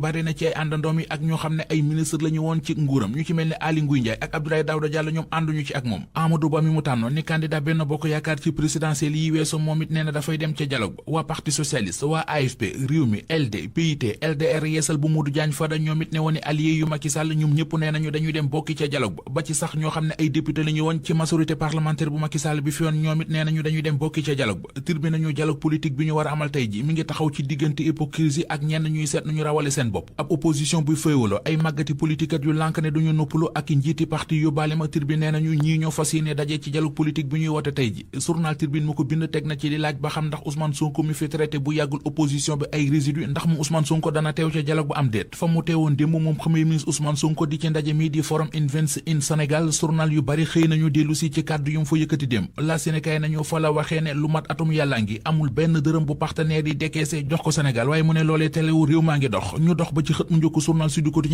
bari na ci ay àndandoom yi ak ñoo xam ne ay ministre la ñu woon ci nguuram ñu ci mel ne Aly Ngouille Ndiaye ak Abdoulaye Daouda Diallo ñoom ànduñu ci ak moom. Amadou Ba mi mu tànnoon ni candidat Benno Bokk Yaakaar ci présidentielle yi weesu moom it nee na dafay dem ca dialogue ba. waa parti socialiste waa AFP Rewmi LD PIT LDR Yeesal bu Modou Diagne Fada ñoom it ne woon allié yu Macky Sall ñoom ñëpp nee nañu dañuy dem bokki ca dialogue ba ci sax ñoo xam ne ay député la ñu woon ci majorité parlementaire bu Macky Sall bi fi woon ñoom it nee nañu dañuy dem bokki ca dialogue ba. Tribune nañu dialogue politique bi ñu war a amal tey ji mi ngi taxaw ci diggante hypocrisie ak ñenn ñuy seet nañu rawale seen bopp. ab opposition buy féewaloo ay màggati politique yu lànk ne duñu noppalu ak njiiti parti yu baale ma. Tribune nee nañu ñii ñoo fas yéene daje ci dialogue politique bi ñuy wote tey ji. journal Tribune mu ko bind teg na ci di laaj ba xam ndax Ousmane Sonko mi fi traité bu yàggul opposition bi ay résidu ndax mu Ousmane Sonko dana teew ca dialogue ba am déet. fa mu teewoon démb moom premier ministre Ousmane Sonko di ci ndaje mi di forum Invents in Sénégal. journal yu bari xëy nañu dellu si ci kàddu yu mu fa yëkkati démb. la Sénégal nañu fa la waxee ne lu mat atum yàllaa ngi amul benn dërëm bu partenaire yi décaissé jox ko Sénégal waaye mu ne loolee telewu réew maa ngi dox ñu dox ba ci xët mu njëkk journal Sud Quotidien